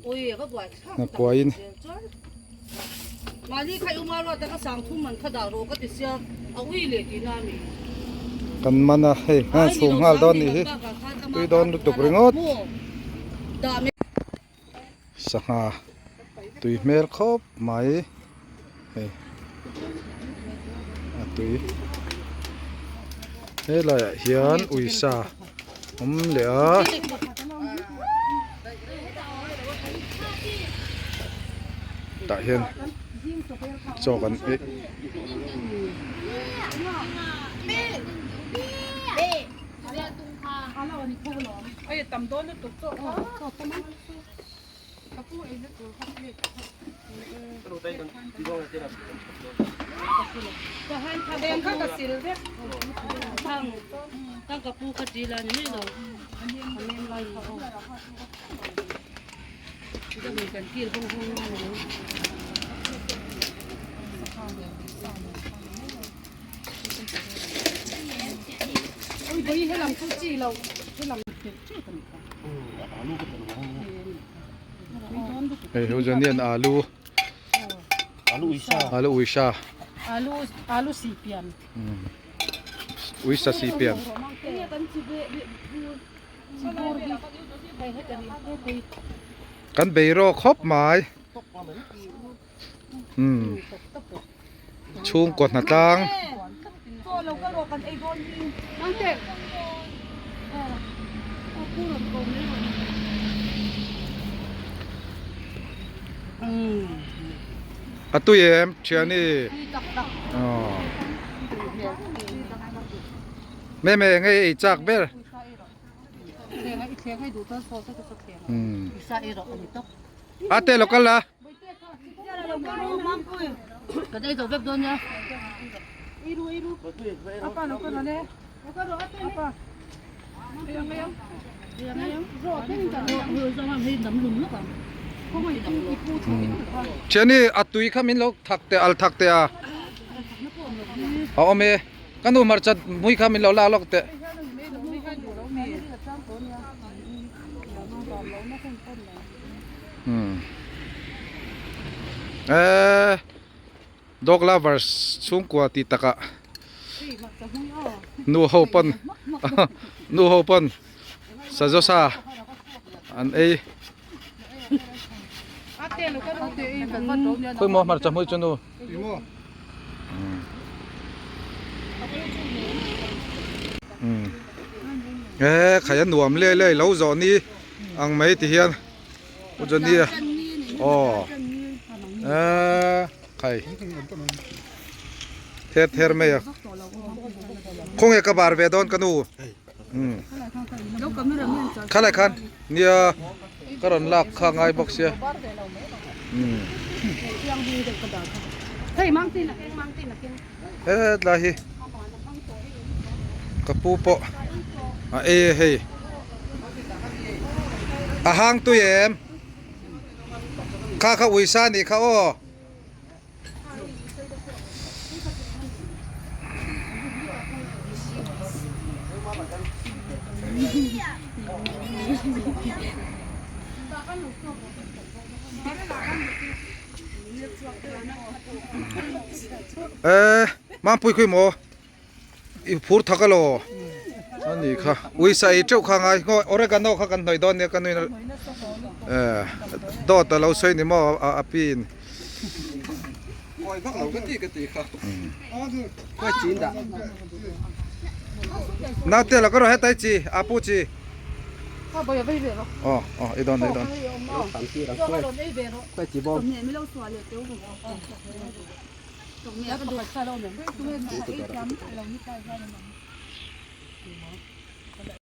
Hnakuain. Kan man a hei a chhum nghal dawn nih hi tui dawn lutuk ringawt sangha tui hmel khawp mai hei a tui helai ah hian uisa awm leh a. Tah hian chaw kan ei Hei ho chuan hian alu alu uisa alu sipian uisa sipian kan bei rawk khawp mai umm chhungkaw hna tlang. A tui em thiani aw meme enge ei chak ber. A te lo kal la. Thiani a tui kha min lo thak teh al thak teh a a awm e ka nu hmarcha hmui kha min lo lak lawk teh. Eee dog lovers chhungkua tih takah nu ho pawn nu ho pawn sazaw sa an ei khawi maw hmarcha hmui chu nu. Eee khai a nuam leh leh lo zawh ni ang mai ti hian u Johnny a aw eee khai ther ther mai a khawnge ka bar ve dawn ka nu khalai khan nia ka rawn lak kha ngai bawk sia hetlai hi ka pu pawh a ei a hei a hang tui em kha kha uisa a nih kha aw. Eee Mampui khawi maw i phur thak alaw a ni kha uisa ei teuh kha ngai ngawi oregano kha kan hnawih dawn nia ka nuin eh dawt a lo sawi ni maw a pin naute lo ka rawh hetai chi a pu chi aw aw i dawn i dawn.